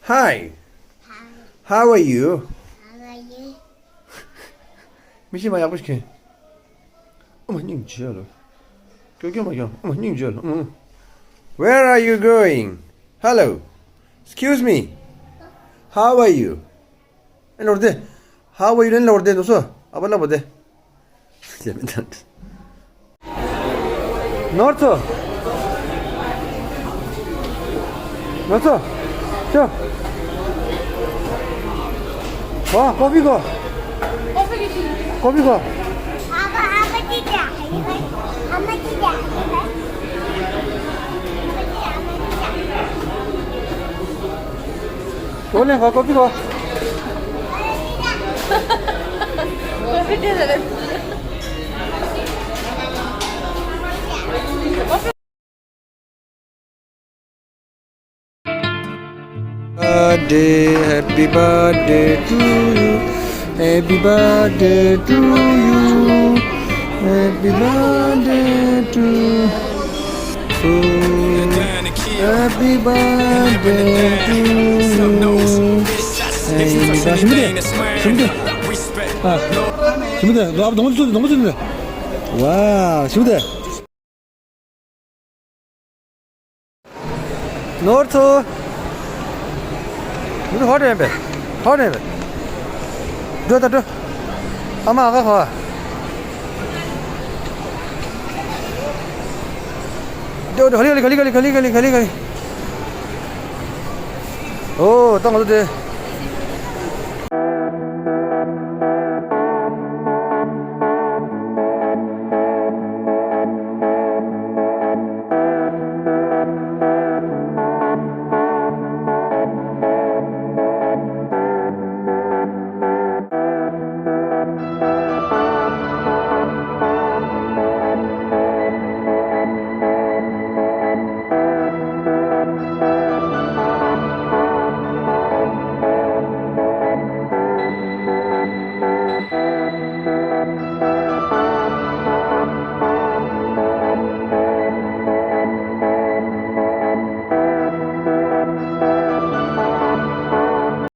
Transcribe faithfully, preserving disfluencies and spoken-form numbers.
Hi. How are you? How are you? མི་ཤེས་མ་ཡག་པོ་ཞིག་གིས། ཨོ་མ་སྙིང་རྗེ་ལོ། ཀྱོ་ཀྱོ་མ་ཀྱོ། ཨོ་མ་སྙིང་རྗེ་ལོ། ཨོ་མ། Where are you going? Hello. Excuse me. How are you? ཨེ་ལོར་དེ། How are you? ཨེ་ལོར་དེ་དུ་སོ། ཨ་པ་ལ་པོ་དེ། ནོར་ཚོ། ནོར་ཚོ། ཅོ། ཨོ། ཀོ་ཕི་གོ། ཀོ་ཕི་གོ། ཨོ་ལེ། ཀོ་ཕི་གོ། ཀོ་ཕི་དེ་ལ། Birthday, happy birthday to you. Happy birthday to you. Happy birthday to you. Happy birthday to you. ཨེ། ད་ཞིམ་པོ་དེ། ཞིམ་པོ་དེ། ཨ། ཞིམ་པོ་དེ། ལབ། དོང་ཙུ་དོང་ཙུ་དེ། ཝའོ། ཞིམ་པོ་དེ། ནོར་ཚོ། ནོར་ཧོ་དྲན་པས། ཧོ་དྲན་པས། འགྲོ་ད་འགྲོ། ཨ་མ་ཨ་ཁ་ཁ། འགྲོ་འགྲོ། ག་ལི་ག་ལི་ག་ལི། ཨོ་ད་ང་ཚོ་དེ།